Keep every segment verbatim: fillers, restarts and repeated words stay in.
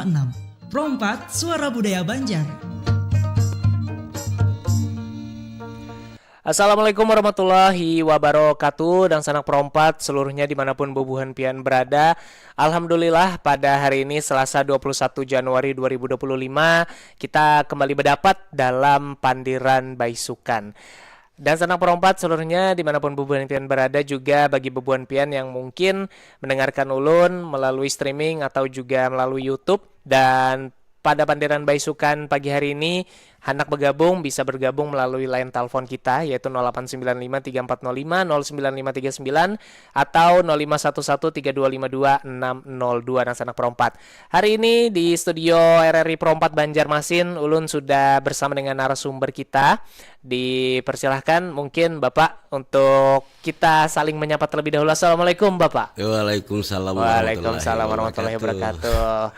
enam. Pro empat, Suara Budaya Banjar. Assalamualaikum warahmatullahi wabarakatuh. Dangsanak Pro empat seluruhnya dimanapun bubuhan pian berada. Alhamdulillah, pada hari ini, Selasa, dua puluh satu Januari dua ribu dua puluh lima, kita kembali berdapat dalam Pandiran Baisukan. Dangsanak Pro empat seluruhnya dimanapun bubuhan pian berada, juga bagi bubuhan pian yang mungkin mendengarkan ulun melalui streaming atau juga melalui YouTube. Dan pada Pandiran Baisukan pagi hari ini, handak bergabung, bisa bergabung melalui line telepon kita, yaitu nol delapan sembilan lima tiga empat nol lima nol sembilan lima tiga sembilan atau nol lima satu satu tiga dua lima dua enam nol dua, Dangsanak Pro empat. Hari ini di studio R R I Pro empat Banjarmasin, ulun sudah bersama dengan narasumber kita. Dipersilahkan mungkin Bapak untuk kita saling menyapa terlebih dahulu. Assalamualaikum, Bapak. Waalaikumsalam warahmatullahi wabarakatuh.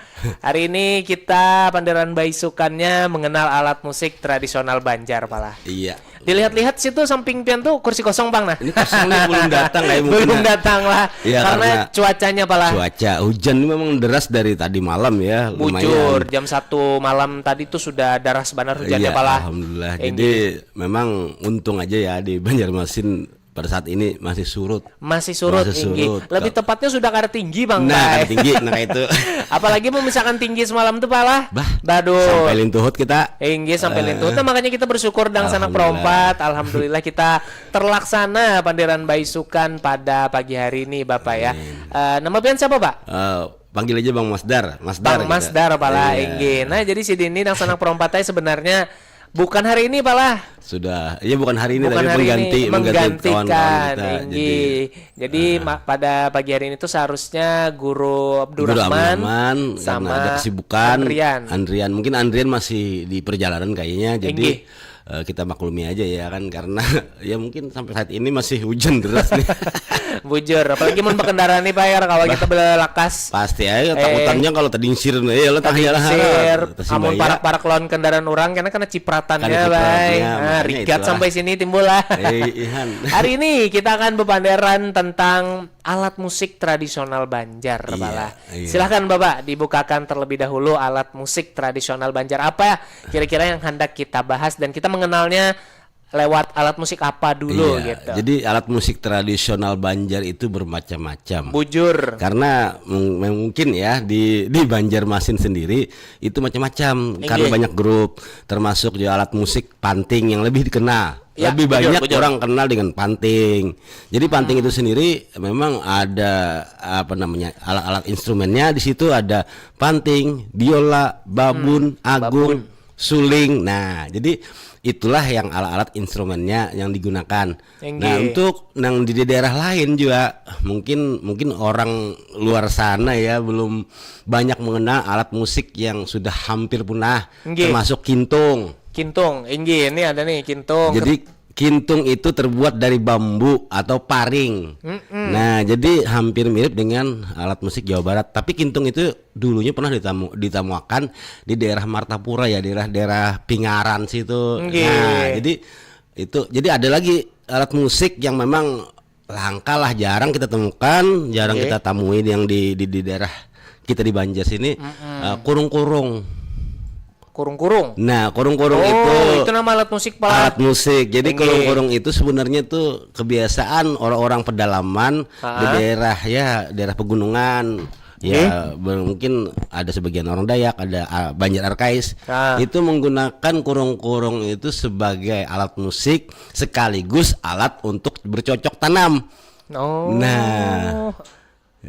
Hari ini kita Pandiran Baisukannya mengenal alat musik tradisional Banjar, Pak lah. Iya. Dilihat-lihat situ samping pian tuh kursi kosong, Bang, nah. Ini kosong nih, belum datang, ya, mungkin. Belum datang lah. Iya, karena karena cuacanya, Pak lah. Cuaca hujan ini memang deras dari tadi malam, ya, lumayan. Bujur, jam satu malam tadi tuh sudah deras banget hujannya, Pak lah. Iya, alhamdulillah. Inggih. Jadi, memang untung aja ya di Banjarmasin pada saat ini masih surut. Masih surut, masih inggih. Surut. Lebih tepatnya sudah kada tinggi, Bang, nah, kada tinggi, nah, itu. Apalagi mun misalkan tinggi semalam tuh, Pak lah. Bah, baduh. Sampai lintuhut kita. Inggih, sampai eh, lintuhut. Nah, makanya kita bersyukur, Dangsanak Pro empat. Alhamdulillah. Alhamdulillah kita terlaksana Pandiran Baisukan pada pagi hari ini, Bapak, ya. Amin. Eh, nama pian siapa, Pak? Eh, panggil aja Bang Masdar. Masdar Bang gitu. Masdar, Pak lah, iya. Inggih. Nah, jadi sidin ni Dangsanak Pro empat sebenarnya bukan hari ini, Pak lah. Sudah, ya, bukan hari ini, bukan tapi hari mengganti, ini, mengganti menggantikan, kawan-kawan kita. Inggih. Jadi, jadi, ah, ma-, pada pagi hari ini tuh seharusnya Guru Abdurrahman, Guru Abdurrahman, karena sama ada kesibukan. Andrian. Andrian, mungkin Andrian masih di perjalanan kayaknya, jadi, inggih, eh, kita maklumi aja ya kan, karena ya mungkin sampai saat ini masih hujan deras nih. Bujur, apalagi mun berkendara nih, Pak, ya, kawa kita belakas. Pasti aja, eh, takutannya kalau tadingsir, ya, lo tadingsir, amun parak-parak lawan kendaraan orang, kena, kena cipratannya, kena cipratannya, Bay. Nah, makanya rigat itulah. Sampai sini timbul lah. Eh, ihan. Hari ini kita akan bepanderan tentang alat musik tradisional Banjar, iya, Pak lah. Iya. Silahkan, Bapak, dibukakan terlebih dahulu alat musik tradisional Banjar. Apa kira-kira yang hendak kita bahas dan kita mengenalnya lewat alat musik apa dulu, iya, gitu. Jadi alat musik tradisional Banjar itu bermacam-macam. Bujur. Karena mung-, mungkin ya di, di Banjarmasin sendiri itu macam-macam. Inggih. Karena banyak grup, termasuk juga alat musik panting yang lebih dikenal. Ya, lebih bujur, banyak bujur. Orang kenal dengan panting. Jadi panting, hmm, itu sendiri memang ada, apa namanya, alat-alat instrumennya di situ, ada panting, biola, babun, hmm, agung, babun, suling. Nah, jadi itulah yang alat-alat instrumennya yang digunakan. Inggih. Nah, untuk nang di daerah lain juga mungkin, mungkin orang luar sana ya belum banyak mengenal alat musik yang sudah hampir punah, inggih, termasuk kintung. Kintung, inggih, ini ada nih kintung. Jadi kintung itu terbuat dari bambu atau paring. Mm-mm. Nah, jadi hampir mirip dengan alat musik Jawa Barat. Tapi kintung itu dulunya pernah ditamu, ditamuakan di daerah Martapura ya, daerah-daerah Pingaran situ. Nggih. Nah, jadi itu, jadi ada lagi alat musik yang memang langka lah, jarang kita temukan, jarang, nggih, kita tamui yang di, di, di daerah kita di Banjar sini, mm-mm, eh, kurung-kurung. Kurung-kurung. Nah, kurung-kurung, oh, itu, itu nama alat musik, Pak. Alat musik. Jadi, nggih, kurung-kurung itu sebenarnya tuh kebiasaan orang-orang pedalaman di, ah, daerah, ya, daerah pegunungan. Ya, nggih, ber-, mungkin ada sebagian orang Dayak, ada, ah, Banjar Arkais. Ah. Itu menggunakan kurung-kurung itu sebagai alat musik sekaligus alat untuk bercocok tanam. Oh. Nah,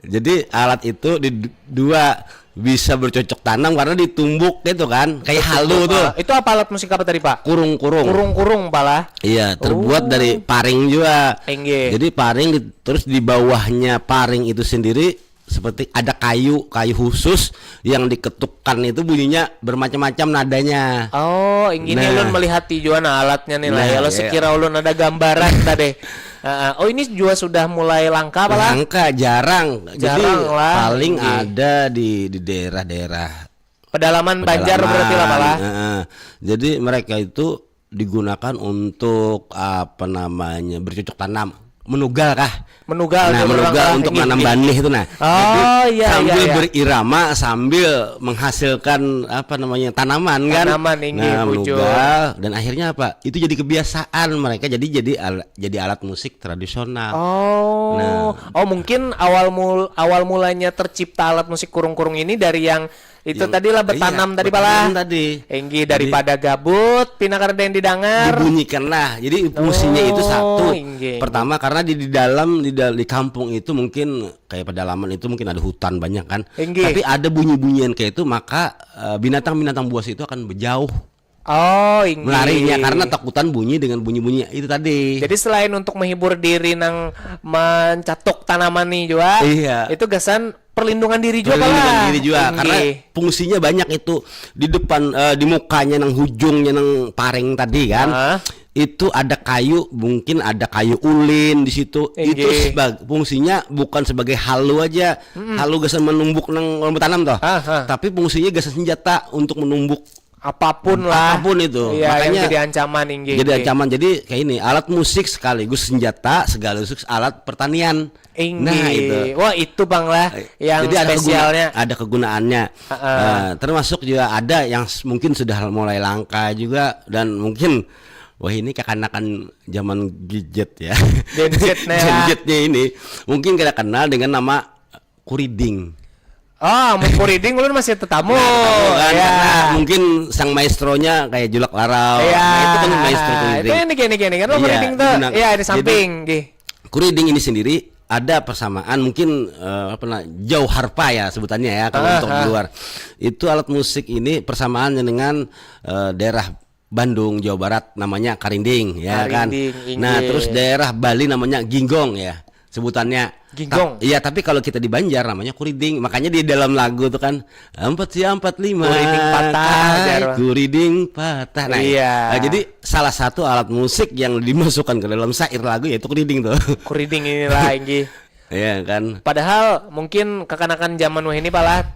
jadi alat itu di du-, dua, bisa bercocok tanam karena ditumbuk gitu kan, kayak halu tuh. Itu apa alat musik apa tadi, Pak? Kurung-kurung. Kurung-kurung, Pak lah. Iya, terbuat, oh, dari paring juga. Inggih. Jadi paring di-, terus di bawahnya paring itu sendiri seperti ada kayu, kayu khusus yang diketukkan itu bunyinya bermacam-macam nadanya. Oh, inggih, nih, nah, ulun melihat di jua, nah, alatnya nih lah. Nah, ya, lo, iya, sekira ulun ada gambaran tadi. Heeh. Oh, ini juga sudah mulai langka, Pak lah? Langka, jarang. Jadi, jarang lah, paling, inggih, ada di, di daerah-daerah pedalaman Banjar berarti lah, Pak lah? Pedalaman, heeh. Jadi, mereka itu digunakan untuk, apa namanya, bercocok tanam. menugal kah? Menugal Nah, jar urang menugal lah, untuk inggih, nanam inggih. Banih itu nah. Oh, iya, iya, Sambil iya. Berirama, sambil menghasilkan apa namanya, tanaman kan. Tanaman, inggih, Nah, bujur. Menugal dan akhirnya apa? Itu jadi kebiasaan mereka, jadi jadi al- jadi alat musik tradisional. Oh, Nah. Oh, mungkin awal mul awal mulanya tercipta alat musik kurung-kurung ini dari yang itu Yang- tadi lah, iya, bertanam tadi, bertanam Palah. tadi. Inggih, Jadi- daripada gabut, pina kada ada yang didangar. Dibunyikan lah. Jadi fungsinya itu Oh, satu. Inggih. Pertama karena di, di dalam di, dal- di kampung itu mungkin kayak pedalaman itu mungkin ada hutan banyak kan. Inggih. Tapi ada bunyi-bunyian kayak itu, maka eh, binatang-binatang buas itu akan berjauh. Oh, inggih. Melarinya karena takutan bunyi dengan bunyi-bunyi itu tadi. Jadi selain untuk menghibur diri nang mencatuk tanaman nih juga, Iya. Itu gasan perlindungan diri juga, Perlindungan Palah. Diri juga karena Inggih. Fungsinya banyak itu di depan eh, di mukanya nang hujungnya nang pareng tadi kan. Ah. Itu ada kayu, mungkin ada kayu ulin di situ. Itu Inggih. Sebag, fungsinya bukan sebagai halu aja. Halu gasan menumbuk nang orang bertanam toh. Ah, ah. Tapi fungsinya gasan senjata untuk menumbuk Apapun lah. Apapun itu. Iya, yang Makanya jadi ancaman, inggih, jadi inggih. Ancaman. Jadi kayak ini, alat musik sekaligus senjata, sekaligus alat pertanian. Inggih. Nah, itu. Wah, itu, Bang, lah yang Jadi ada spesialnya. Keguna, ada kegunaannya. Heeh. Eh, termasuk juga ada yang s- mungkin sudah mulai langka juga dan mungkin wah, ini kekanakan zaman gadget ya. Gen Z nih lah. Gen Z-nya ini mungkin kada kenal dengan nama kuriding. Oh, mun kuriding ulun masih tetamu. Kan, Ya. karena mungkin sang maestronya kayak Julak Larau. Iya. Nah, itu kan maestro kuriding. Itu yang gini gini kan lo Iya, kuriding tuh. digunakan. Iya, di Jadi, samping, gih. Kuriding ini sendiri ada persamaan mungkin eh, apa nah, jauh harpa ya sebutannya ya kalau Ah, untuk di ah. Luar. Itu alat musik ini persamaannya dengan eh, daerah Bandung, Jawa Barat namanya karinding ya kan. Karinding, Nah, inggih. Terus daerah Bali namanya ginggong ya sebutannya. Ginggong. Ta- Iya, tapi kalau kita di Banjar namanya kuriding. Makanya di dalam lagu tuh kan empat sia empat lima. Kuriding patah, Kai, jar. Kuriding patah. Nah, Iya. Nah, jadi salah satu alat musik yang dimasukkan ke dalam syair lagu yaitu kuriding tuh. Kuriding inilah, inggih. Iya kan. Padahal mungkin kekanakan zaman wahini, Palah,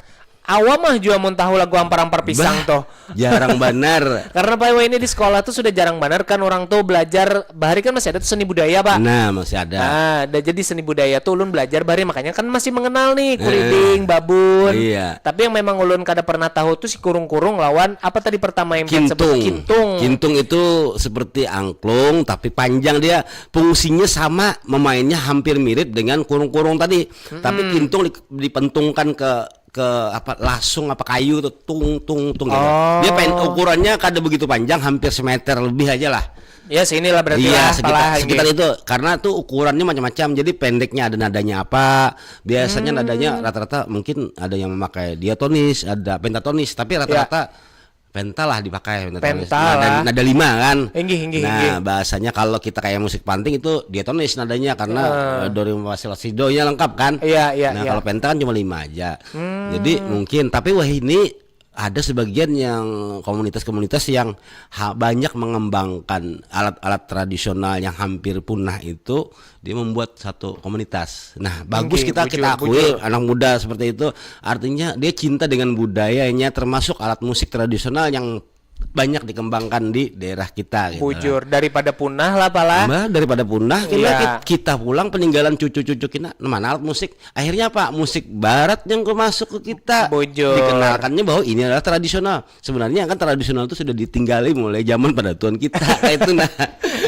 awam mah jua mun tahu lagu ampar-ampar pisang Bah, tuh. Jarang banar. Karena Pak ini di sekolah tuh sudah jarang banar kan orang tuh belajar. Bahari kan masih ada tuh seni budaya, Pak. Nah, masih ada. Ah, dah jadi seni budaya tuh ulun belajar bahari, makanya kan masih mengenal nih kuriding, babun. Iya. Tapi yang memang ulun kada pernah tahu tuh si kurung-kurung lawan apa tadi pertama yang pian sebut? Kintung. Kintung. Kintung itu seperti angklung tapi panjang dia. Fungsinya sama, memainnya hampir mirip dengan kurung-kurung tadi. Tapi kintung di- dipentungkan ke ke apa, lasung apa kayu tuh, tung tung tung gitu. Oh. Dia pen ukurannya kada begitu panjang, hampir semeter lebih aja lah. Ya, sini lah berarti Iya, lah, sekitar Palah, sekitar inggih. Itu karena tuh ukurannya macam-macam. Jadi pendeknya ada nadanya apa? Biasanya Hmm. Nadanya rata-rata mungkin ada yang memakai diatonis, ada pentatonis, tapi rata-rata penta lah dipakai, pentatonis. Penta Nada, lah. Nada lima kan. Inggih, inggih, Nah, inggih. Bahasanya kalau kita kayak musik panting itu diatonis nadanya karena Ah. eh, do re mi fa sol la si do nya lengkap kan. Iya, iya, Nah, iya. Kalau penta kan cuma lima aja. Hmm. Jadi mungkin, tapi wah ini ada sebagian yang komunitas-komunitas yang ha- banyak mengembangkan alat-alat tradisional yang hampir punah itu, dia membuat satu komunitas. Nah, bagus Inggih, kita bujur, kita akui bujur. Anak muda seperti itu. Artinya dia cinta dengan budayanya, termasuk alat musik tradisional yang banyak dikembangkan di daerah kita gitu. Bujur, daripada punah lah, Palah. Mbah, daripada punah, kena Iya. kit- kita pulang peninggalan cucu-cucu kita, mana alat musik? Akhirnya apa? Musik barat yang ke- masuk ke kita. Bujur. Dikenalkannya bahwa ini adalah tradisional. Sebenarnya kan tradisional itu sudah ditinggali mulai zaman pada tuan kita. Kayak itu nah.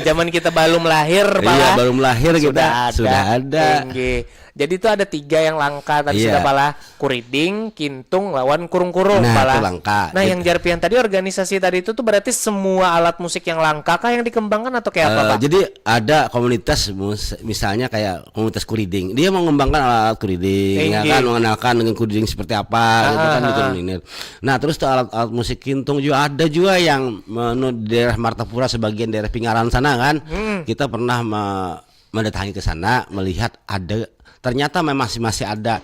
Zaman kita belum lahir, Iya, Palah. Belum lahir Sudah kita ada. Sudah ada. Inggih. Jadi itu ada tiga yang langka tadi Iya. Sudah, Palah. Kuriding, kintung, lawan kurung-kurung, Nah, Palah. Itu langka. Nah, Jadi- Yang jar pian tadi organisasi tadi itu tuh berarti semua alat musik yang langka kah yang dikembangkan atau kayak apa, Eh, Pak? Jadi ada komunitas mus- misalnya kayak komunitas kuriding, dia mengembangkan alat-alat kuriding, ya Inggih. Kan, mengenalkan dengan kuriding seperti apa, gitu kan, Ah, gitu ah. Ini. Nah, terus tuh alat-alat musik kintung juga ada juga yang menurut daerah Martapura, sebagian daerah Pingaran sana kan, kita pernah me- mendatangi ke sana, melihat ada, ternyata memang masih masih ada.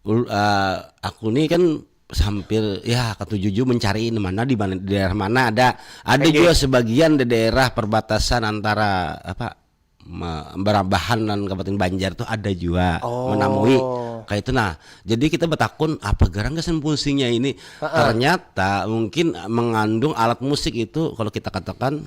Ul- eh, aku nih kan hampir ya ketujuh mencari di mana di mana di daerah mana ada ada Oke. Juga sebagian di daerah perbatasan antara apa me- Barabahan dan Kabupaten Banjar tuh ada juga Oh. Menamui kayak itu. Nah, jadi kita bertakun apa garang kesan fungsinya ini. Ternyata mungkin mengandung alat musik itu kalau kita katakan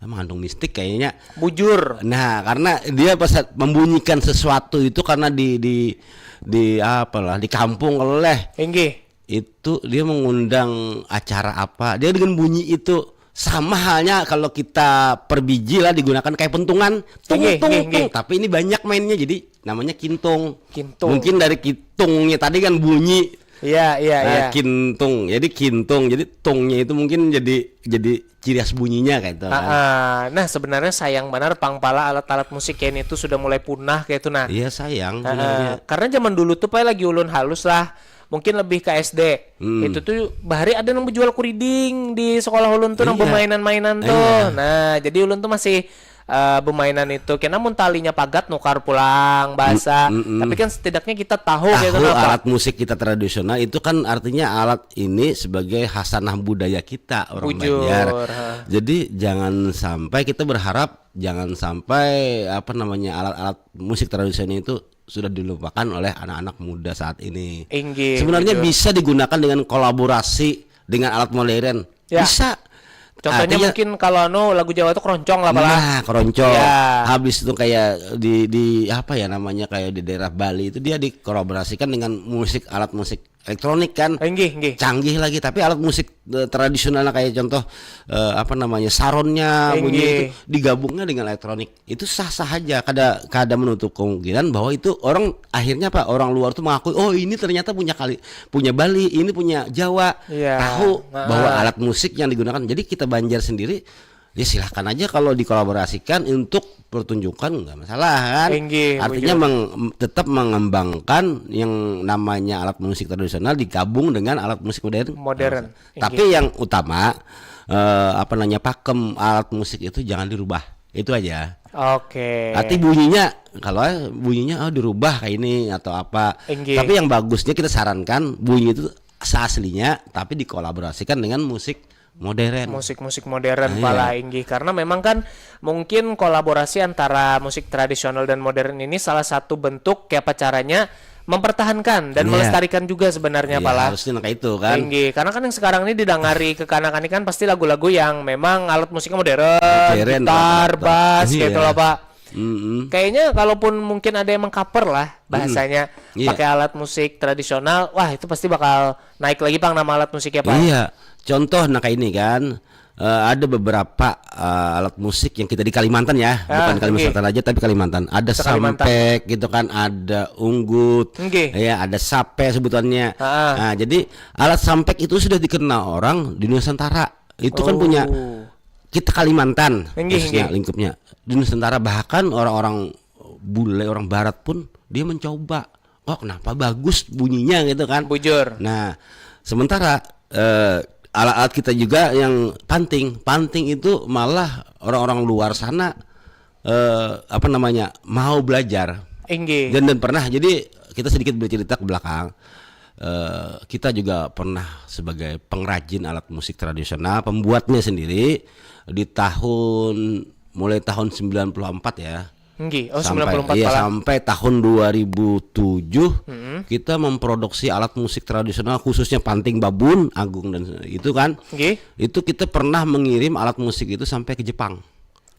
mengandung mistik kayaknya. Bujur. Nah, karena dia pas membunyikan sesuatu itu karena di di di apalah di kampung leh. Inggih. Itu dia mengundang acara apa? Dia dengan bunyi itu sama halnya kalau kita per biji lah digunakan kayak pentungan. Tung Inggih, tung inggih, tung. Inggih. Tapi ini banyak mainnya jadi namanya kintung. Kintung. Mungkin dari kitungnya tadi kan bunyi. Iya, iya, nah, iya. Kintung. Jadi kintung. Jadi tungnya itu mungkin jadi jadi ciri khas bunyinya kayak itu kan. Ah, nah, sebenarnya sayang benar pang pala alat-alat musik kayak itu sudah mulai punah kayak itu nah. Iya sayang sebenarnya. Karena zaman dulu tuh paling lagi ulun halus lah. Mungkin lebih ke S D. Hmm. Itu tuh bahari ada yang menjual kuriding di sekolah ulun tuh, iya, yang permainan-mainan tuh. Iya. Nah, jadi ulun tuh masih uh, permainan itu. Kena mun talinya pagat nukar pulang bahasa. Mm -mm. Tapi kan setidaknya kita tahu, tahu gitu nah, alat musik kita tradisional itu kan artinya alat ini sebagai hasanah budaya kita orang Banjar. Jadi jangan sampai kita berharap jangan sampai apa namanya alat-alat musik tradisional itu sudah dilupakan oleh anak-anak muda saat ini. Inggih, sebenarnya bujur. Bisa digunakan dengan kolaborasi dengan alat modern. Ya. Bisa. Contohnya artinya, mungkin kalau anu lagu Jawa itu keroncong lah pala. Nah, keroncong. Ya. Habis itu kayak di di apa ya namanya kayak di daerah Bali itu dia dikolaborasikan dengan musik alat musik elektronik kan. Inggih, inggih. Canggih lagi tapi alat musik uh, tradisional kayak contoh uh, apa namanya saronnya bunyi itu digabungnya dengan elektronik. Itu sah-sah aja. Kada kada menutup kemungkinan bahwa itu orang akhirnya apa orang luar tuh mengakui oh ini ternyata punya kali punya Bali, ini punya Jawa. Iya. Tahu nah. Bahwa alat musik yang digunakan. Jadi kita Banjar sendiri ya silahkan aja kalau dikolaborasikan untuk pertunjukan nggak masalah kan. Inggih, artinya meng, tetap mengembangkan yang namanya alat musik tradisional digabung dengan alat musik modern. Modern. Nah, tapi yang utama eh, apa namanya pakem alat musik itu jangan dirubah. Itu aja. Oke. Arti bunyinya kalau bunyinya oh dirubah kayak ini atau apa. Inggih. Tapi yang bagusnya kita sarankan bunyi itu seaslinya tapi dikolaborasikan dengan musik modern. Musik-musik modern nah, pala iya. Inggih karena memang kan mungkin kolaborasi antara musik tradisional dan modern ini salah satu bentuk kayak apa caranya mempertahankan dan iya. Melestarikan juga sebenarnya iya, pala. Harusnya kayak itu kan. Inggih karena kan yang sekarang ini didangari kekanakan ini kan pasti lagu-lagu yang memang alat musiknya modern, modern gitar, bass iya. Gitu loh Pak. Mm-hmm. Kayaknya kalaupun mungkin ada yang mengcover lah bahasanya mm-hmm. Iya. Pakai alat musik tradisional, wah itu pasti bakal naik lagi pang nama alat musiknya Pak. Iya, contoh nah kayak ini kan. Uh, ada beberapa uh, alat musik yang kita di Kalimantan ya, ah, bukan Kalimantan okay. Selatan aja tapi Kalimantan. Ada sampek gitu kan, ada unggut, okay. Ya ada sape sebutannya. Ah. Nah, jadi alat sampek itu sudah dikenal orang di Nusantara. Itu oh. Kan punya kita Kalimantan, okay, khususnya okay. Lingkupnya di Nusantara bahkan orang-orang bule orang barat pun dia mencoba. Oh kenapa bagus bunyinya gitu kan. Bujur. Nah sementara eh, alat-alat kita juga yang panting, panting itu malah orang-orang luar sana eh, apa namanya mau belajar. Inggih. Dan dan pernah jadi kita sedikit bercerita ke belakang. Eh, kita juga pernah sebagai pengrajin alat musik tradisional, pembuatnya sendiri di tahun mulai tahun sembilan puluh empat ya. Nggih, oh sampai, sembilan puluh empat iya, pala. Sampai tahun dua ribu tujuh mm-hmm. Kita memproduksi alat musik tradisional khususnya panting babun, agung dan itu kan. Nggih. Itu kita pernah mengirim alat musik itu sampai ke Jepang.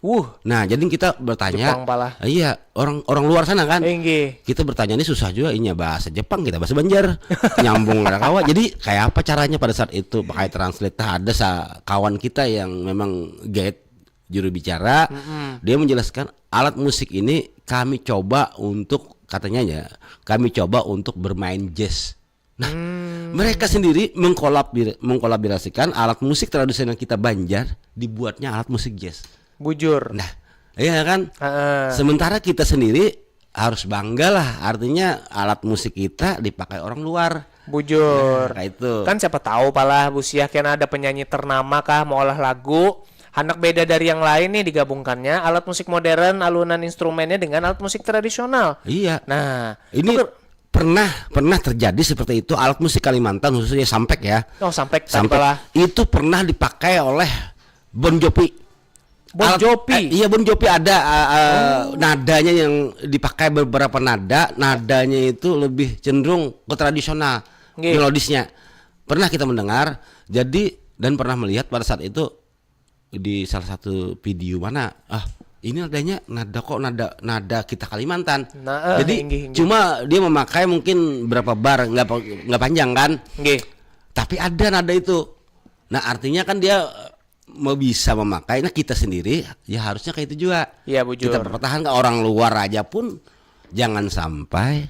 Wuh. Nah, jadi kita bertanya, Jepang pala. Iya, orang orang luar sana kan. Inggih. Kita bertanya ini susah juga inya bahasa Jepang, kita bahasa Banjar. Nyambung lah kawa. Jadi kayak apa caranya pada saat itu pakai translate? Nah, ada sa kawan kita yang memang guide juru bicara, mm-hmm. Dia menjelaskan alat musik ini kami coba untuk katanya ya, kami coba untuk bermain jazz. Nah, hmm. Mereka sendiri mengkolabir mengkolaborasikan alat musik tradisional kita Banjar dibuatnya alat musik jazz. Bujur. Nah, iya kan? Uh. Sementara kita sendiri harus bangga lah, artinya alat musik kita dipakai orang luar. Bujur. Nah, itu. Kan siapa tahu palah Busiah kena ada penyanyi ternama kah mau olah lagu. Handak beda dari yang lain nih digabungkannya alat musik modern, alunan instrumennya dengan alat musik tradisional. Iya. Nah, ini pernah pernah terjadi seperti itu alat musik Kalimantan khususnya sampek ya. Oh, sampek. Sampek. Itu pernah dipakai oleh Bon Jovi. Bon Jovi. Alat, eh, iya Bon Jovi ada uh, uh, oh. Nadanya yang dipakai beberapa nada, nadanya itu lebih cenderung ke tradisional okay. Melodisnya. Pernah kita mendengar, jadi dan pernah melihat pada saat itu di salah satu video mana, ah, ini nadanya nada, kok nada nada kita Kalimantan. Nah, eh, Jadi inggih, inggih. Cuma dia memakai mungkin berapa bar, nggak pa- nggak panjang kan? Nggih. Tapi ada nada itu. Nah, artinya kan dia eh, mau bisa memakai. Nah, kita sendiri ya harusnya kayak itu juga. Iya, bujur. Kita pertahankan. Orang luar aja pun jangan sampai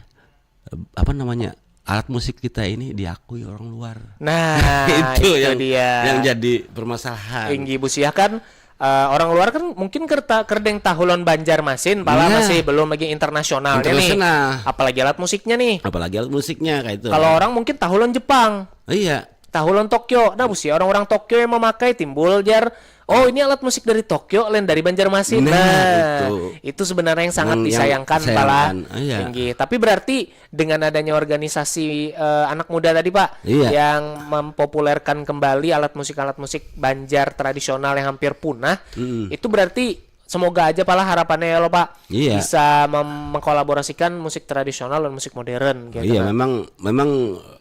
eh, apa namanya, alat musik kita ini diakui orang luar. Nah, itu itu yang dia. Yang jadi permasalahan. Inggih, busiah kan, eh, orang luar kan mungkin kerta kerdeng tahu lawan Banjarmasin, pala Nah. Masih belum lagi internasionalnya nih. Internasional. Apalagi alat musiknya nih. Apalagi alat musiknya kayak itu. Kalau orang mungkin tahu lawan Jepang, Iya. tahu lawan Tokyo. Nah, busiah orang-orang Tokyo yang memakai, timbul jar, "Oh, ini alat musik dari Tokyo, lain dari Banjarmasin." Nah, Nah, itu. Itu sebenarnya yang sangat Yang- yang disayangkan, disayangkan. Pala. Iya. Inggih. Tapi berarti dengan adanya organisasi eh, anak muda tadi, Pak, Iya. yang mempopulerkan kembali alat musik-alat musik Banjar tradisional yang hampir punah, Mm-mm. itu berarti semoga aja, Pala, harapannya ya lo, Pak, Iya. bisa mem- mengkolaborasikan musik tradisional dan musik modern gitu. Iya, Kan. memang memang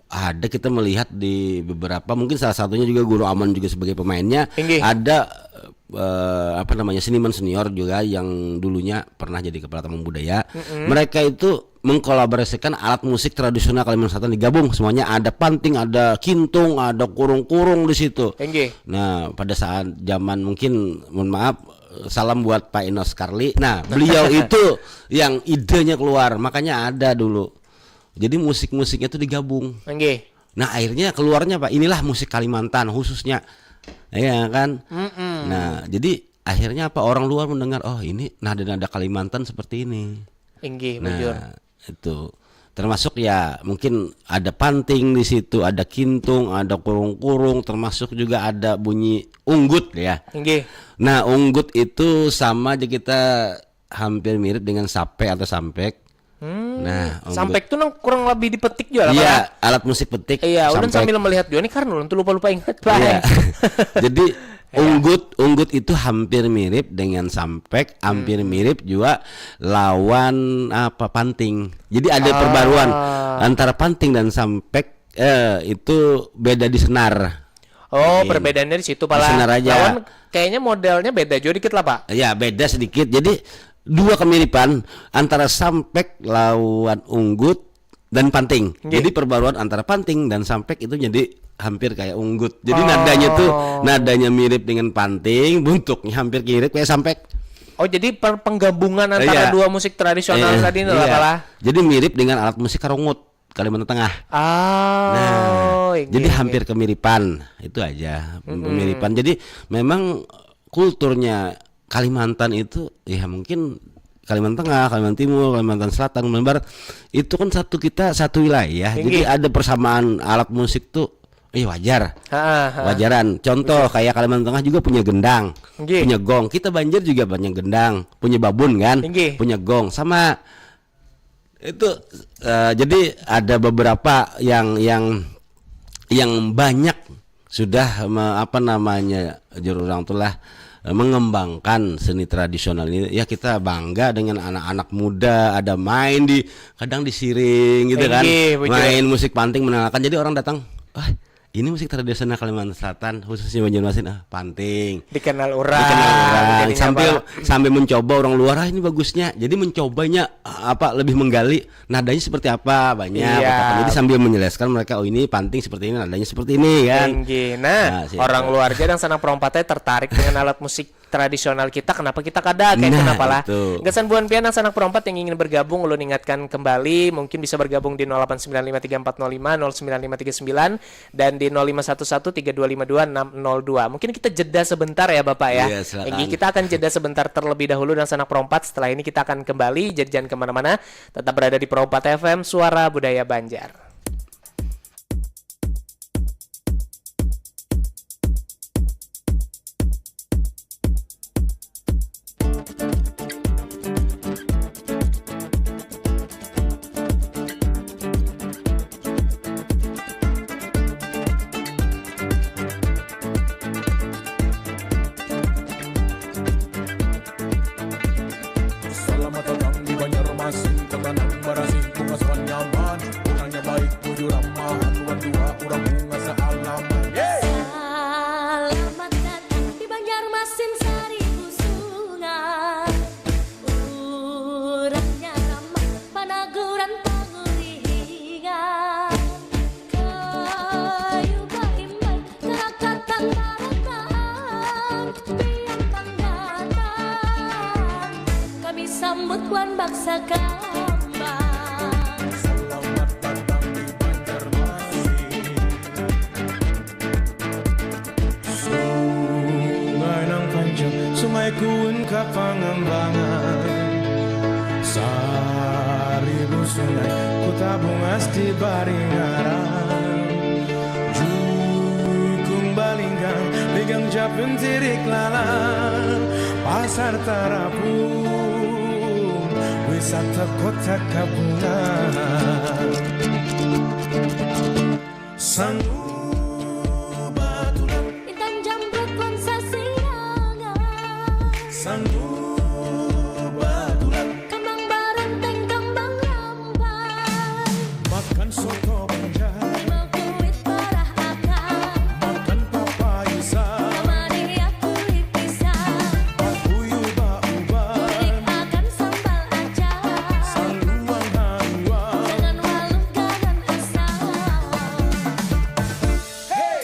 ada kita melihat di beberapa, mungkin salah satunya juga Guru Aman juga sebagai pemainnya. Inggih. Ada eh, apa namanya, seniman senior juga yang dulunya pernah jadi kepala taman budaya. Mereka itu mengkolaborasikan alat musik tradisional Kalimantan Selatan digabung semuanya, ada panting, ada kintung, ada kurung-kurung di situ. Inggih. Nah, pada saat zaman mungkin, mohon maaf, salam buat Pak Enos Karli. Nah, beliau itu yang idenya keluar, makanya ada dulu. Jadi musik-musiknya tuh digabung. Inggih. Nah, akhirnya keluarnya apa? Inilah musik Kalimantan khususnya. Iya kan? Nah, jadi akhirnya apa, orang luar mendengar, "Oh, ini nada-nada Kalimantan seperti ini." Inggih, Nah, bujur. Itu. Termasuk ya mungkin ada panting di situ, ada kintung, ada kurung-kurung, termasuk juga ada bunyi unggut ya. Inggih. Nah, unggut itu sama aja kita hampir mirip dengan sape atau sampek. Hmm. Nah, unggut. Sampek tuh nang kurang lebih dipetik juga lah, Iya, Pak. Alat musik petik. Iya, ulun Sampek. Sambil melihat juga nih karena ulun tuh lupa-lupa ingat, Pak. Iya. Jadi unggut, unggut itu hampir mirip dengan sampek, hampir mirip juga lawan apa, panting. Jadi ada Ah. Perbaruan antara panting dan sampek, eh, itu beda di senar. Oh, Iya. Perbedaannya di situ, Pala. Di senar aja. Lawan kayaknya modelnya beda juga dikit lah, Pak. Ya, beda sedikit. Jadi dua kemiripan antara sampek lawan unggut dan panting. Nggih. Jadi perbaruan antara panting dan sampek itu jadi hampir kayak unggut. Jadi Oh. Nadanya tuh, nadanya mirip dengan panting, bentuknya hampir mirip kayak sampek. Oh, jadi per- penggabungan antara Iya. dua musik tradisional Eh, tadi lah, iya. Pala. Jadi mirip dengan alat musik karungut Kalimantan Tengah. Oh, Nah, inggih, jadi inggih. Hampir kemiripan itu aja, kemiripan. Jadi memang kulturnya Kalimantan itu ya mungkin Kalimantan Tengah, Kalimantan Timur, Kalimantan Selatan, Kalimantan Barat itu kan satu, kita satu wilayah. Jadi Inggih. Ada persamaan alat musik tuh, eh, wajar. Ha, ha. Wajaran. Contoh kayak Kalimantan Tengah juga punya gendang, Inggih. Punya gong. Kita Banjar juga punya gendang, punya babun kan, Inggih. Punya gong. Sama itu eh, jadi ada beberapa yang yang yang banyak sudah me- apa namanya, juru orang tuh lah, eh, mengembangkan seni tradisional ini. Ya, kita bangga dengan anak-anak muda, ada main di, kadang di siring gitu kan. Inggih, bujur. Main musik panting menangkan. Jadi orang datang, "Wah, ini musik tradisional Kalimantan Selatan, khususnya Banjarmasin, ah, panting." Dikenal orang. Dikenal orang. Jadinya Sambil apa? Sambil mencoba orang luar, "Ah, ini bagusnya." Jadi mencobanya apa, lebih menggali nadanya seperti apa, banyak Iya. Jadi sambil menjelaskan mereka, "Oh, ini panting seperti ini, nadanya seperti ini," kan. Inggih. Nah, Nah, siap. Orang luar aja dangsanak perompat teh tertarik dengan alat musik tradisional kita, kenapa kita kada kayak Nah, kenapa lah. Itu. Gasan buhan pian dangsanak perompat yang ingin bergabung, ulun ingatkan kembali, mungkin bisa bergabung di nol delapan sembilan lima tiga empat nol lima nol sembilan lima tiga sembilan dan di nol lima satu satu tiga dua lima dua enam nol dua. Mungkin kita jeda sebentar ya, Bapak ya. Iya, silakan. Inggih, kita akan jeda sebentar terlebih dahulu dangsanak perompat. Setelah ini kita akan kembali, jadi jangan kemana-mana. Tetap berada di Perompat F M, Suara Budaya Banjar. Selamat datang di Banjarmasin, tenang barasih, bungas wan nyaman, orangnya baik Mut wan baksa kambang. Selamat datang di Banjarmasin. Sungai nang panjang, Sungai Kuun ka Pangambangan. Saribu sungai, Kuta Bungas di Baringaran. Jukung Balinggang, Ligang Japin Tirik Lalang, Pasar Tarapung, wisata Kota Kabungan. Sangu Batulan, Intan Jamrut wan Sasiangan. Sangu Batulan, Kambang Barenteng, Kambang Rambai. Makan soto Banjar. Limau kuit parah akan. Makan papaisa. Kamari aku lipisa. Pakuyu bauban. Kulik akan sambal acar. Saluang haruang. Jangan waluh garan asal. Hey!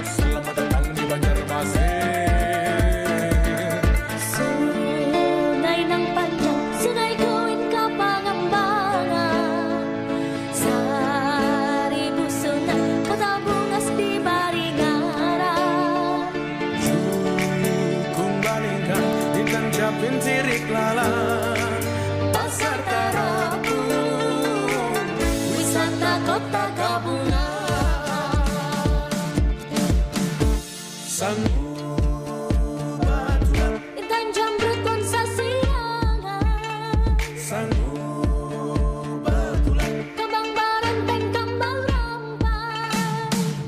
Selamat datang di Banjarmasin. Sungai nang panjang, Sungai Kuin ka Pangambangan. Saribu sungai, Kota Bungas di Baringaran. Jukung Balinggang, Intan Japin Tirik Lalang. Pasar Tarapung, wisata Kota Kabungan. Sangu Batulan, Intan Jamrut wan Sasiangan. Sangu Batulan, Kambang Barenteng, Kambang Rambai.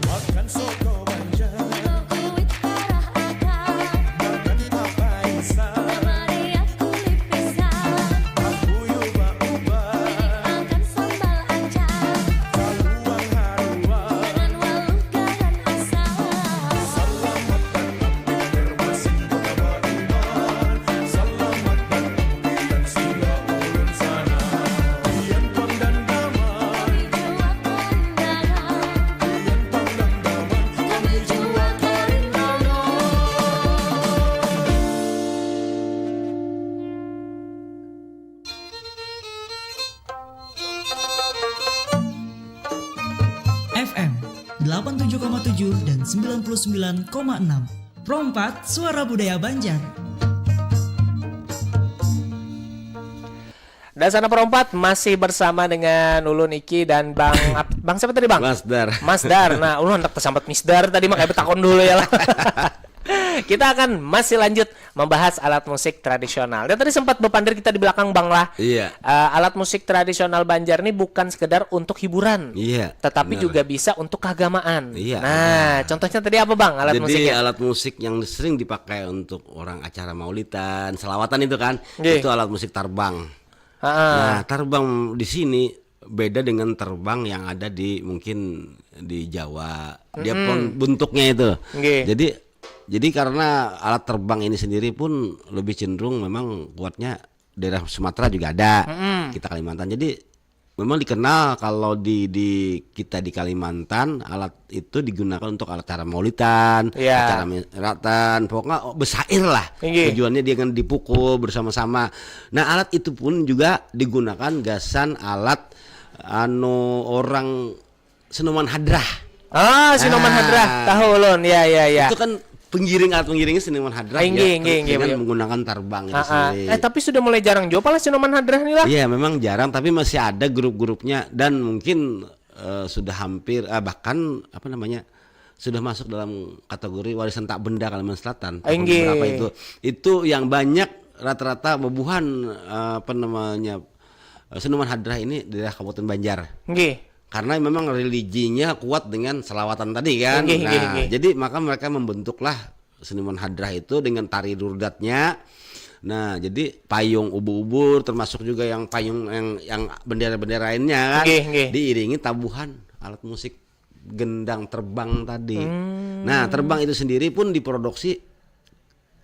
Makan soto Banjar. Limau kuit parah akan. Makan papaisa. Kamari aku lipisa. Pakuyu bauban. Kulik akan sambal acar. Saluang haruang. Jangan waluh garan asal. Selamat datang di Banjarmasin, Kota Baduman. Selamat datang di Lansia, Ulun Sana. Pian pang dandaman. Kami jua karindangan. Pian pang dandaman. Kami jua karindangan. F M delapan tujuh koma tujuh dan sembilan puluh sembilan koma enam. Pro empat, Suara Budaya Banjar. Dan sana Pro empat masih bersama dengan ulun Iki dan Bang Ap- Bang siapa tadi, Bang? Masdar. Masdar. Nah, ulun hendak tersambat Misdar tadi, makanya betakon dulu ya lah. Kita akan masih lanjut membahas alat musik tradisional. Dan tadi sempat bepandir kita di belakang, Bang, lah. Iya. Eh, alat musik tradisional Banjar ini bukan sekedar untuk hiburan, Iya, tetapi benar. juga bisa untuk keagamaan. Iya, Nah, ada. contohnya tadi apa, Bang, alat Jadi, musiknya? alat musik yang sering dipakai untuk orang acara maulidan, selawatan itu kan, Nggih. itu alat musik tarbang. Ha-ha. Nah, tarbang di sini beda dengan tarbang yang ada di, mungkin di Jawa. Dia Mm-mm. pun bentuknya itu. Nggih. Jadi, jadi karena alat tarbang ini sendiri pun lebih cenderung memang kuatnya daerah Sumatera juga ada. Mm-mm. Kita Kalimantan. Jadi memang dikenal kalau di, di kita di Kalimantan, alat itu digunakan untuk alat acara maulidan, Iya. acara miratan, pokoknya, oh, besair lah. Inggih. Tujuannya dia kan dipukul bersama-sama. Nah, alat itu pun juga digunakan gasan alat, anu, orang Sinoman Hadrah. Ah, Sinoman Nah. Hadrah. Tahu ulun. Ya, ya, ya. Itu kan penggiring, alat penggiringnya Sinoman Hadrah, Inggih, ya, inggih, inggih, dengan iya. menggunakan tarbang itu Ah, ah. sendiri. Eh, tapi sudah mulai jarang juga pala Sinoman Hadrah nih lah. Iya, memang jarang, tapi masih ada grup-grupnya dan mungkin, eh, sudah hampir, ah, bahkan, apa namanya, sudah masuk dalam kategori warisan tak benda Kalimantan Selatan. Tahun Inggih. berapa itu? Itu yang banyak rata-rata bebuhan, eh, apa namanya, eh, Sinoman Hadrah ini daerah Kabupaten Banjar. Nggih. Karena memang religinya kuat dengan selawatan tadi kan. Nggih, nggih, Nah, nggih. jadi maka mereka membentuklah Seniman Hadrah itu dengan tari durdatnya. Nah, jadi payung ubur-ubur, termasuk juga yang payung yang, yang bendera-bendera lainnya kan. Nggih, nggih. Diiringi tabuhan alat musik gendang terbang tadi. Hmm. Nah, terbang itu sendiri pun diproduksi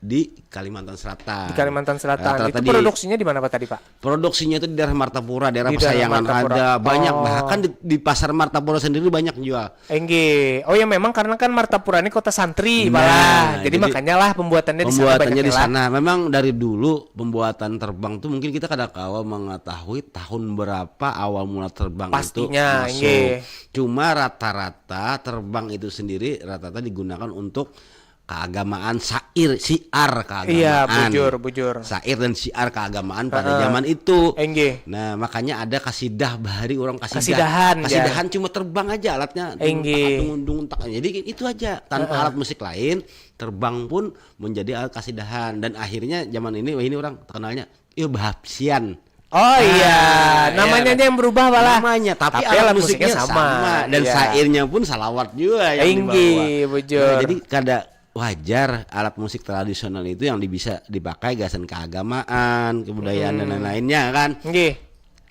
di Kalimantan Selatan. Di Kalimantan Selatan. Rata-rata Itu di- produksinya di mana, Pak, tadi, Pak? Produksinya itu di daerah Martapura, daerah Di daerah Pasayangan Martapura. Ada, banyak. Oh. Bahkan di, di pasar Martapura sendiri banyak jual. Enggih. Oh ya, memang karena kan Martapura ini kota santri, Nah, Pak lah. Jadi, jadi makanya lah pembuatannya di sana Pembuatannya banyaknya di lah. Sana. Memang dari dulu pembuatan terbang tuh mungkin kita kada kawa mengetahui tahun berapa awal mula terbang Pastinya, itu masuk. Enggih. Cuma rata-rata terbang itu sendiri rata-rata digunakan untuk keagamaan, syair, syiar keagamaan. Iya, bujur, bujur. Syair dan syiar keagamaan pada Heeh. zaman itu. Enggih. Nah, makanya ada kasidah bahari orang kasidah. Kasidahan, Kasidahan cuma terbang aja alatnya. Dung, Enggih. dung, dung, tak. Jadi itu aja. Tanpa Heeh. Alat musik lain, terbang pun menjadi alat kasidahan. Dan akhirnya zaman ini, wah, ini orang terkenalnya, "Iyo, bahapsian." Oh iya, Ah, namanya iya. Aja yang berubah, Pak lah. Namanya, tapi, Tapi alat, alat musiknya musiknya sama, sama, dan iya. Syairnya pun salawat juga yang Enggih, dibawa. Bujur. Nah, jadi kada wajar alat musik tradisional itu yang bisa dipakai gasan keagamaan, kebudayaan dan lain-lainnya kan. Enggih.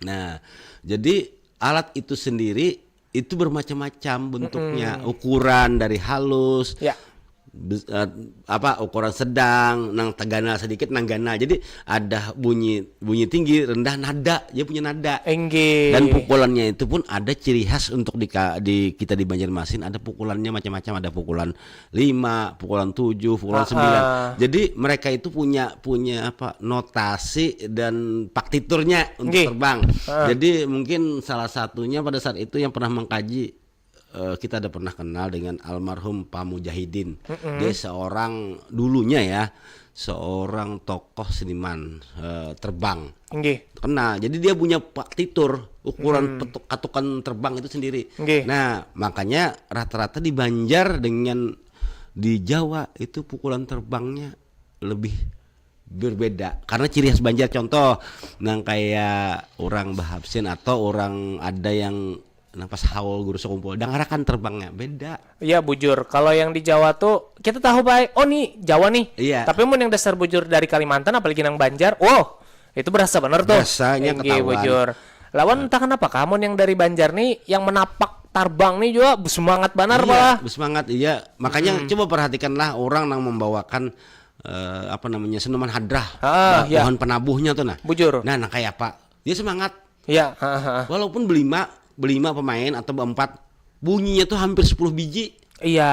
Nah, jadi alat itu sendiri itu bermacam-macam bentuknya, ukuran dari halus, Ya. bes- eh, apa, ukuran sedang, nang teganal sedikit, nang ganal. Jadi ada bunyi bunyi tinggi, rendah, nada, dia punya nada. Enggih. Dan pukulannya itu pun ada ciri khas untuk di, ka- di kita di Banjarmasin, ada pukulannya macam-macam, ada pukulan lima, pukulan tujuh, pukulan Ah, sembilan. ah. Jadi mereka itu punya punya apa, notasi dan partiturnya untuk Enggih. terbang. Ah. Jadi mungkin salah satunya pada saat itu yang pernah mengkaji, eh, kita ada pernah kenal dengan almarhum Pak Mujahidin. Dia seorang, dulunya ya, seorang tokoh seniman, eh, terbang. Enggih. Kenal. Jadi dia punya partitur ukuran petuk- katukan terbang itu sendiri. Nggih. Nah, makanya rata-rata di Banjar dengan di Jawa itu pukulan terbangnya lebih berbeda karena ciri khas Banjar. Contoh, nang kayak orang bahapsin atau orang ada yang nang pas haul guru sekumpul, dangarakan terbangnya beda. Iya, bujur. Kalau yang di Jawa tuh kita tahu baik, oh, nih Jawa nih. Iya. Tapi mun yang dasar bujur dari Kalimantan, apalagi nang Banjar, wow, itu berasa bener tuh. Berasanya Enggih, ketahuan. Bujur. Lawan entah kenapa kamu yang dari Banjar nih, yang menapak tarbang nih juga semangat banar, Iya, malah. Bersemangat, iya. Makanya coba perhatikanlah orang yang membawakan, eh, apa namanya, senuman hadrah, Ah, nah, iya. Pohon penabuhnya tuh, nah. Bujur. Nah, nah, kayak apa? Dia semangat. Iya, ha, ha, ha. Walaupun berlima, berlima pemain atau berempat, bunyinya tuh hampir sepuluh biji. Iya.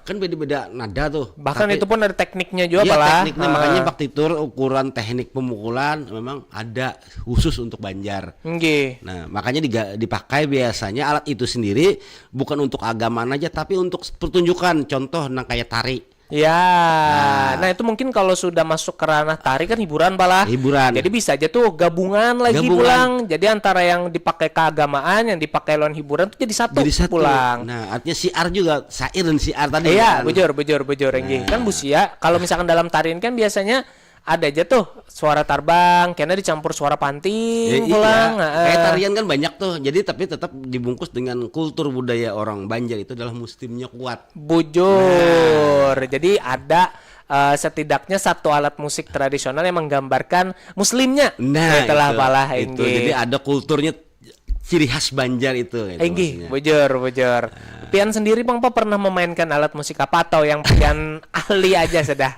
Kan beda-beda nada tuh. Bahkan Tapi- itu pun ada tekniknya juga, Iya, malah. Tekniknya, Ha. Makanya partitur, ukuran, teknik pemukulan memang ada khusus untuk Banjar. Enggih. Nah, makanya diga- dipakai biasanya alat itu sendiri bukan untuk agamaan aja, tapi untuk pertunjukan. Contoh, nang kayak tari. Ya, Nah. Nah, itu mungkin kalau sudah masuk ke ranah tari kan hiburan, Pak lah. Hiburan. Jadi bisa aja tuh gabungan lagi Gabungan. pulang. Jadi antara yang dipakai keagamaan, yang dipakai lawan hiburan tuh jadi satu, Jadi satu. Pulang. Nah, artinya syiar juga, syair dan syiar tadi. Iya, Kan? Bujur, bujur, bujur, Enggih. Kan busia, kalau misalkan dalam tarian kan biasanya ada aja tuh suara tarbang, kena dicampur suara panting Eh, pulang. iya. Heeh. Kayak tarian kan banyak tuh. Jadi tapi tetap dibungkus dengan kultur budaya orang Banjar itu adalah muslimnya kuat. Bujur. Jadi ada, eh, setidaknya satu alat musik tradisional yang menggambarkan muslimnya. Nah, Itulah, itu, Pak lah, itu. Enggih. Jadi ada kulturnya, ciri khas Banjar itu. Gitu, Enggih, maksudnya. Bujur, Bujur. Pian sendiri, Bang, Pak, pernah memainkan alat musik apa atau yang pian ahli aja sudah?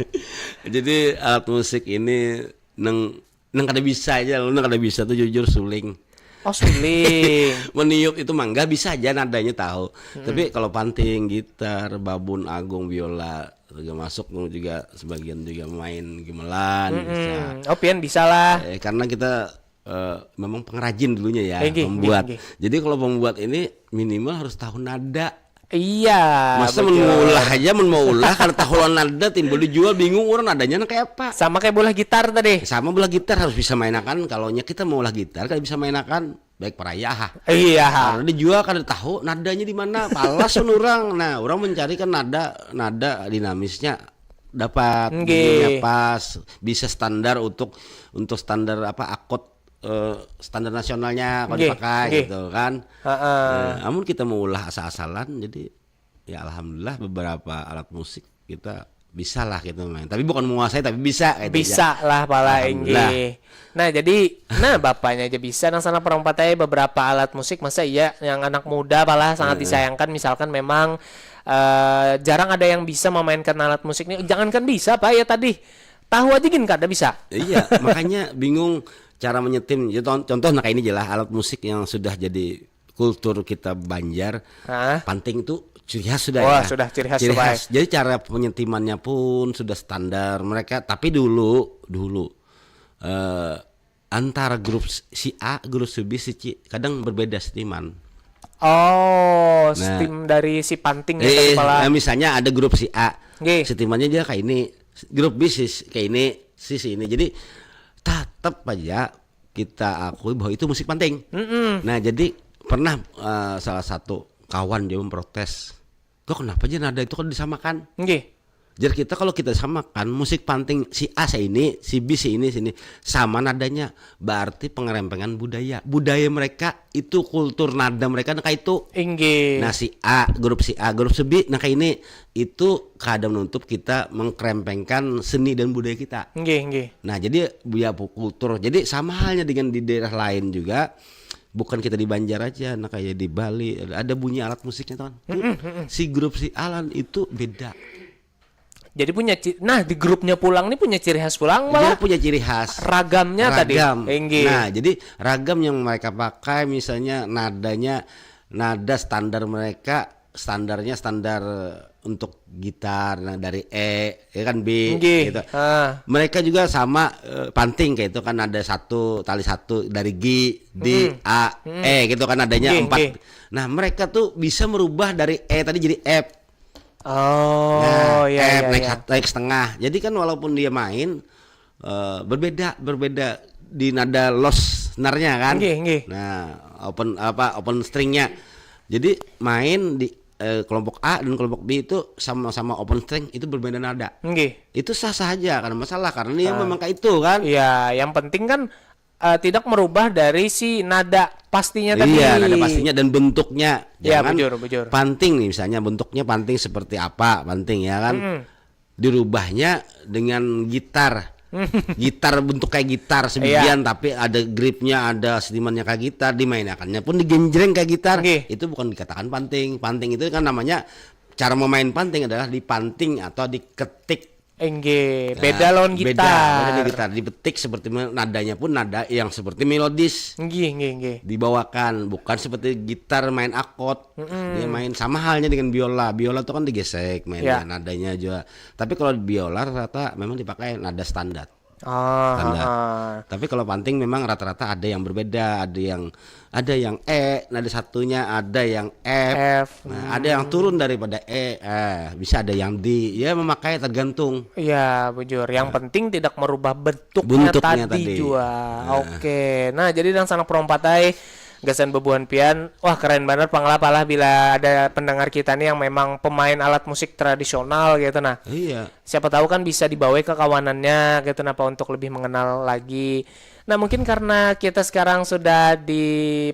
Jadi alat musik ini neng neng kada bisa aja, lu neng kada bisa tuh jujur suling. Oh, suling. Meniup itu mangga bisa aja nadanya tahu. Hmm. Tapi kalau panting, gitar, babun agung, biola, juga masuk, juga sebagian juga main gamelan. Bisa. Hmm. Oh, pian bisa lah. Eh, karena kita, eh, memang pengrajin dulunya ya, Enggih, membuat. enggih, enggih. Jadi kalau membuat ini minimal harus tahu nada. Iya. Masa Bujur. Mau ulah aja, mau ulah, kada tahu lawan nada, timbul dijual, bingung orang nadanya nang kayak apa. Sama kayak bola gitar tadi. Sama bola gitar harus bisa mainakan. Kalau nya kita mau ulah gitar kada bisa mainakan, baik parayah. Iya. Karena dijual kada tahu nadanya di mana, palas pun orang. Nah, orang mencari kan nada, nada dinamisnya dapat, Nggih. Bunyinya pas, bisa standar untuk untuk standar apa, akot, eh, standar nasionalnya kalau Nggih, dipakai nggih. Gitu kan. Heeh. Nah, amun kita mau ulah asal-asalan, jadi ya alhamdulillah beberapa alat musik kita bisa lah gitu main. Tapi bukan menguasai, tapi bisa gitu Bisa aja. lah pala Alhamdulillah. Inggih. Nah, jadi nah bapaknya aja bisa nang sana perang patai beberapa alat musik, masa iya yang anak muda pala sangat disayangkan, misalkan memang eh, jarang ada yang bisa memainkan alat musik ini. Jangankan bisa, Pak, ya tadi tahu aja gin kada bisa. Iya, makanya bingung cara menyetim. Ya, con- contoh nah kayak ini aja lah, alat musik yang sudah jadi kultur kita Banjar. Hah? Panting tuh ciri khas sudah Wah, ya. sudah ciri khas Ciri tuh, Pak. Khas. Jadi cara penyetimannya pun sudah standar mereka. Tapi dulu, dulu eh antara grup si A, grup si B, si C kadang berbeda setiman. Oh, Nah. Tim dari si Panting ya tadi Eh, pala. Nah, misalnya ada grup si A, Nggih. setimannya dia kayak ini, grup B si kayak ini, si si ini. Jadi tetap aja kita akui bahwa itu musik Panting. Mm-mm. Nah, jadi pernah eh, salah satu kawan dia memprotes, "Kok kenapa aja nada itu kan disamakan?" Nggih. Jadi kita kalau kita samakan musik Panting si A si ini, si B si ini, sini sama nadanya, berarti pengerempengan budaya. Budaya mereka itu, kultur nada mereka nah kayak itu. Inggih. Nah, si A, grup si A, grup si B nah kayak ini, itu kada menutup kita mengkerempengkan seni dan budaya kita. Nggih, nggih. Nah, jadi budaya kultur. Jadi sama halnya dengan di daerah lain juga. Bukan kita di Banjar aja, nah kayak di Bali ada bunyi alat musiknya tuh kan. Si grup si Alan itu beda. Jadi punya ci- nah di grupnya pulang nih punya ciri khas pulang Dia malah punya ciri khas. Ragamnya tadi. Ragam. Inggih. Nah, jadi ragam yang mereka pakai, misalnya nadanya nada standar mereka, standarnya standar untuk gitar, nah, dari E ya kan, B Inggih. Gitu. Ah. Mereka juga sama eh, Panting kayak itu kan, ada satu, tali satu dari G, D, Hmm. A, E gitu kan, adanya Inggih, empat. Inggih. Nah, mereka tuh bisa merubah dari E tadi jadi F. Oh, Nah, iya, F iya, naik iya. hat- naik setengah. Jadi kan walaupun dia main eh, berbeda, berbeda di nada low sebenarnya kan. Nggih, nggih. Nah, open apa, open stringnya. Jadi main di eh, kelompok A dan kelompok B itu sama-sama open string, itu berbeda nada. Nggih. Itu sah-sah aja, karena masalah karena dia Ah. memang kayak itu kan. Iya, yang penting kan eh, tidak merubah dari si nada pastinya tadi. Iya, nada pastinya dan bentuknya. Iya, Jangan bujur, bujur. Panting nih, misalnya bentuknya Panting seperti apa, Panting ya kan. Mm-mm. Dirubahnya dengan gitar. Gitar bentuk kayak gitar sebagian, Iya. Tapi ada gripnya, ada sentimennya kayak gitar, dimainakannya pun digenjreng kayak gitar. Nggih. Itu bukan dikatakan Panting. Panting itu kan namanya, cara memain Panting adalah dipanting atau diketik. Enggih, Nah, beda lawan beda, gitar. Beda di gitar, dipetik seperti me- nadanya pun nada yang seperti melodis Enggih, enggih, enggih. dibawakan, bukan seperti gitar main akot. Dia main sama halnya dengan biola. Biola tuh kan digesek mainnya, Ya. Nadanya juga. Tapi kalau biola rata memang dipakai nada standar. Ah, Standar. ah. Tapi kalau Panting memang rata-rata ada yang berbeda, ada yang ada yang E, nada satunya, ada yang F. F. Nah, ada yang turun daripada E, eh, bisa ada yang D. Ya memakai, tergantung. Iya, bujur. Yang penting tidak merubah bentuknya, Bentuknya tadi, tadi. Jua. Nah. Oke. Nah, jadi dan sanak perompatai gasan bebuhan pian, wah keren banget pang lah, pala bila ada pendengar kita nih yang memang pemain alat musik tradisional gitu nah. Iya. Siapa tahu kan bisa dibawa ke kawanannya gitu napa untuk lebih mengenal lagi. Nah, mungkin karena kita sekarang sudah di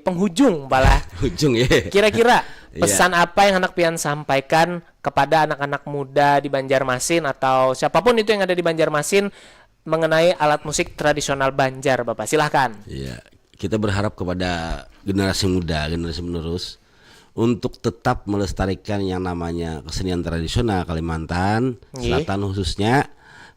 penghujung pala. Ujung ya. Kira-kira Iya. pesan apa yang hendak pian sampaikan kepada anak-anak muda di Banjarmasin atau siapapun itu yang ada di Banjarmasin mengenai alat musik tradisional Banjar, Bapak? Silahkan. Iya, kita berharap kepada generasi muda, generasi menerus untuk tetap melestarikan yang namanya kesenian tradisional Kalimantan Nggih. Selatan khususnya.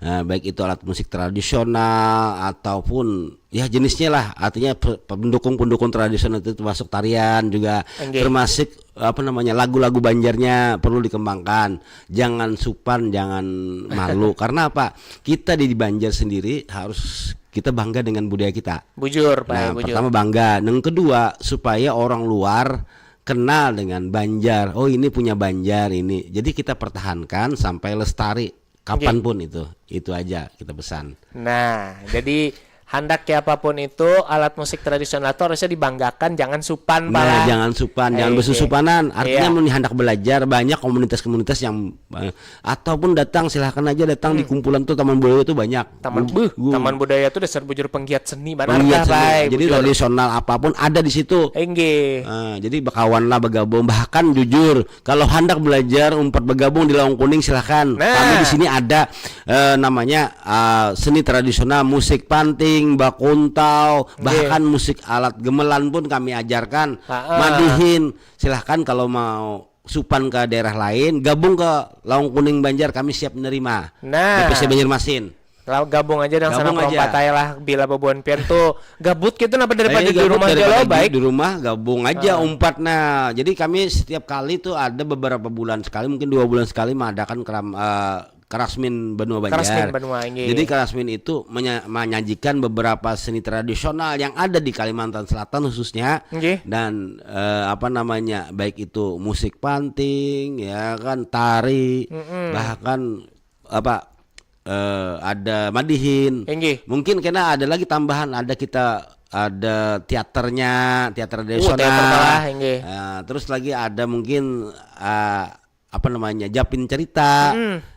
Nah, baik itu alat musik tradisional ataupun ya jenisnya lah, artinya pe- pendukung-pendukung tradisional itu termasuk tarian juga, Nggih. Termasuk apa namanya, lagu-lagu Banjarnya perlu dikembangkan. Jangan supan, jangan malu. Karena apa? Kita di Banjar sendiri harus kita bangga dengan budaya kita. Bujur, Pak, Nah, bujur. Pertama bangga, yang kedua supaya orang luar kenal dengan Banjar. Oh, ini punya Banjar ini. Jadi kita pertahankan sampai lestari kapanpun itu. Itu aja kita pesan. Nah, jadi Handak ya apapun itu, alat musik tradisional itu harusnya dibanggakan, jangan supan, Nah, pala. Jangan supan, jangan Iya. Besusupanan. Artinya Iya. mun handak belajar, banyak komunitas-komunitas yang eh, ataupun datang, silahkan aja datang di kumpulan tuh, taman budaya tuh banyak. Taman Beuh, beuh. Taman budaya itu dasar bujur penggiat seni, banar Penggiat dah, seni. Bay, Jadi bujur. Tradisional apapun ada di situ. Inggih. Nah, jadi bekawan lah, bergabung. Bahkan jujur, kalau hendak belajar umpat bergabung di Lawang Kuning, silahkan. Nah. Kami di sini ada eh, namanya eh, seni tradisional, musik panting, bakuntau, Nggih. Bahkan musik alat gemelan pun kami ajarkan. Ha-ha. Madihin, silahkan kalau mau supan ke daerah lain, gabung ke Lawang Kuning Banjar, kami siap menerima. Nah. B P C Banjarmasin. Lah, gabung aja dang sana Gabung aja. Perompat aja lah, bila babuan pian tuh gabut gitu, napa daripada Eh, di gabut rumah aja daripada lo, di, baik. Di rumah gabung aja umpat. Nah, jadi kami setiap kali tuh ada beberapa bulan sekali, mungkin dua bulan sekali mengadakan keram, eh, Karasmin Benua Banjar. Karasmin Benua, inggih. Jadi Karasmin itu menya- menyajikan beberapa seni tradisional yang ada di Kalimantan Selatan khususnya. Inggih. Dan eh, apa namanya, baik itu musik panting, ya kan, tari, bahkan apa eh, ada madihin. Inggih. Mungkin kena ada lagi tambahan, ada kita ada teaternya, teater tradisional. Teater kalah, inggih. Nah, terus lagi ada mungkin eh, apa namanya, japin cerita.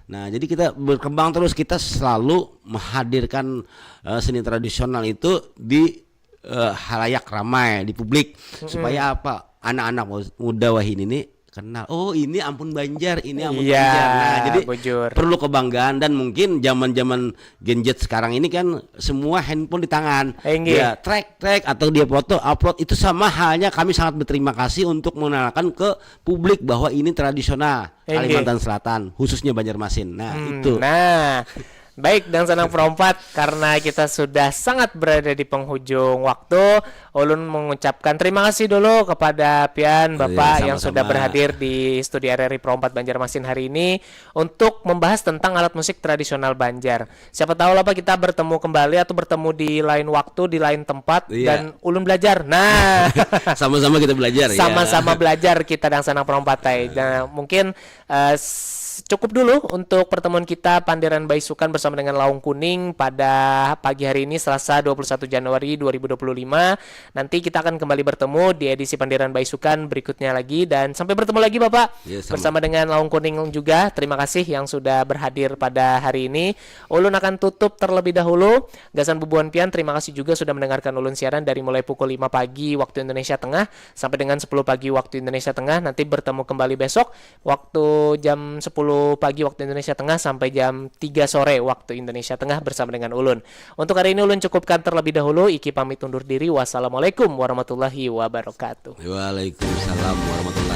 Nah, jadi kita berkembang terus, kita selalu menghadirkan eh, seni tradisional itu di eh, halayak ramai, di publik, supaya apa, anak-anak mu- muda wahini ini kenal, oh, ini Ampun Banjar, ini Ampun Iya, Banjar. Nah, jadi bujur. Perlu kebanggaan. Dan mungkin zaman-zaman Gen Z sekarang ini kan semua handphone di tangan. Inggih. Dia track track atau dia foto upload, itu sama halnya kami sangat berterima kasih untuk mengenalkan ke publik bahwa ini tradisional Inggih. Kalimantan Selatan, khususnya Banjarmasin. Nah, Hmm, itu. Nah, baik, dangsanang Perompat, karena kita sudah sangat berada di penghujung waktu, ulun mengucapkan terima kasih dulu kepada pian, Iya, Bapak, yang sama-sama. Sudah berhadir di studio R R I Perompat Banjarmasin hari ini untuk membahas tentang alat musik tradisional Banjar. Siapa tahu lah, Pak, kita bertemu kembali atau bertemu di lain waktu, di lain tempat, Iya. dan ulun belajar. Nah, Sama-sama kita belajar, ya. Sama-sama belajar kita, dangsanang Perompat ai. Nah, mungkin eh, s- cukup dulu untuk pertemuan kita Pandiran Baisukan bersama dengan Lawang Kuning pada pagi hari ini, Selasa, dua puluh satu Januari dua ribu dua puluh lima. Nanti kita akan kembali bertemu di edisi Pandiran Baisukan berikutnya lagi, dan sampai bertemu lagi, Bapak, Ya, sama. bersama dengan Lawang Kuning juga. Terima kasih yang sudah berhadir pada hari ini. Ulun akan tutup terlebih dahulu. Gasan bubuhan pian, terima kasih juga sudah mendengarkan ulun siaran dari mulai pukul lima pagi waktu Indonesia Tengah sampai dengan sepuluh pagi waktu Indonesia Tengah. Nanti bertemu kembali besok waktu jam sepuluh pagi waktu Indonesia Tengah sampai jam tiga sore waktu Indonesia Tengah bersama dengan ulun. Untuk hari ini ulun cukupkan terlebih dahulu. Iki pamit undur diri. Wassalamualaikum warahmatullahi wabarakatuh. Waalaikumsalam warahmatullahi